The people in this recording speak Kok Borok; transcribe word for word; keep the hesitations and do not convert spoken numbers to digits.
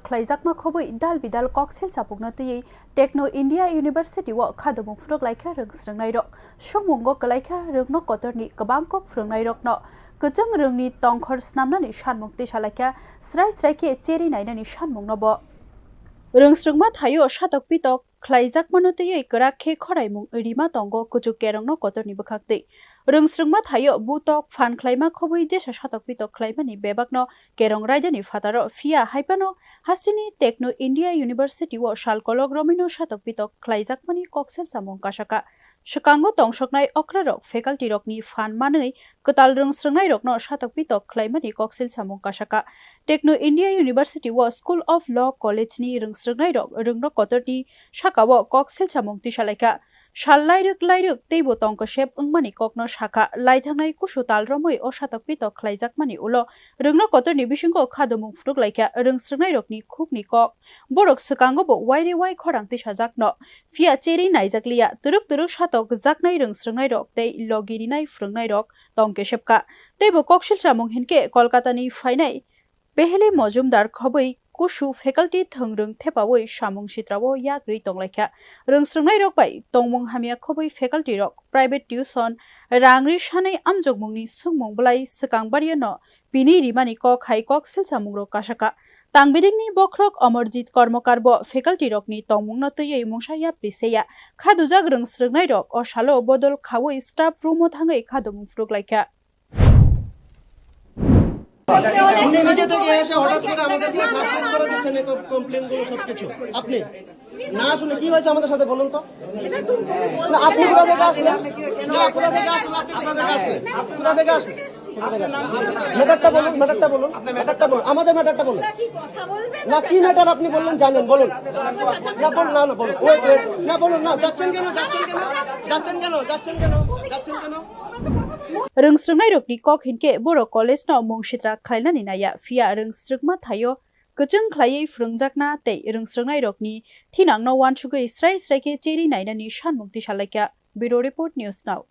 khlaijakma khobwi dal bidal koksil chapukno twiwi Techno India University o kha dumung phunuk laikha rwng srwngnairok. Songmungo kwlaikha rwngno kotorni kwbang kok phrwngnairokno kwchwng rwngni tongkhor snamnani sanmung tisa laikha, srai srai khe cheri nainani sanmungno bo. Rwng srwngma thaio satok pitok khlaijakmano twiwi kwrak khe khoraimung rima tongo kuchuk kerongno kotorni bwkhaktwi. Rwng srwngma thaio butok phan khlaima khobwi jesa satok pitok khlaimani bebakno kerong raidani phataro, phiya haiphano hasteni Techno India University o sal kolok romwino satok pitok khlaijakmani koksil chamung kasaka. Swkango tongsoknai okrarok faculty rokni phan manwi kwtal rwng srwngnairokno satok pitok khlaimani koksil chamung kasaka. Techno India University o School of Law College ni rwng srwngnairok rwngno kotorni sakao koksil chamung tisa laikha. Sal lairwk lairwk teibo tongkosep wngmani kokno sakha. Laithangnai kusu tal romwi o satok pitok khlaijakmani ulo rwngno kotorni bisingo kha dumung phunuk laikha rwng srwngnairokni khukni kok. Borok swkango bo waire wai khorang tisajakno. Phiya cheri naijakliya, twrwk twrwk satok gjaknai rwng srwngnairok tei logi rinai phrwngnairok tong kesepka. Teibo koksil chamung hinkhe Kolkatani phainai Peheli Mojumdar khobwi kusu faculty thwngrwng thepawi samung sitrao yak rwi tonglaikha. Rwng srwngnairok bai tongmung hamya khobwi faculty rok private tuition rang ri sanai amjokmungni swngmung bwlai swkang bariano bini rimani kok hai kok silsamungrok kasaka. Tangbidingni bokhorok Amarjit Karmakar bo faculty rokni tongmungno twiwi mungsa yapri seya. Khadujak rwng srwngnairok o salo bodol khawi staff room o thangwi khadumung phwrwk laikha. উনি নিজে থেকে এসে হঠাৎ করে আমাদেরকে সারপ্রাইজ করে দিচ্ছেন এই কম-, কমপ্লেনগুলো সবকিছু। আপনি না শুনে কি হয়েছে আমাদের সাথে বলুন তো। না, আপনি কোথা থেকে আসলেন? না, কোথা থেকে আসলেন? আপনি কোথা থেকে আসলেন? কোথা থেকে আসলেন? কোথা থেকে আসলেন? ম্যাটারটা বলুন, ম্যাটারটা বলুন, ম্যাটারটা বলুন, আমাদের ম্যাটারটা বলুন। না, কি ম্যাটার আপনি বললেন জানেন, বলুন। না, বলুন, না, না, বলুন। Wait, wait. না, বলুন, না, যাচ্ছেন কেন, যাচ্ছেন কেন? যাচ্ছেন কেন, যাচ্ছেন কেন, যাচ্ছেন কেন? Rwng srwngnairokni kok hinkhe borok college-no mung sitra khlainani naiya, phiya rwng srwngma thaio kwchwng khlaiwi phwrwngjakna tei rwng srwngnairokni thinangno uansugwi srai srai khe cheri nainani sanmung tisalaikha. Bureau Report, News Now.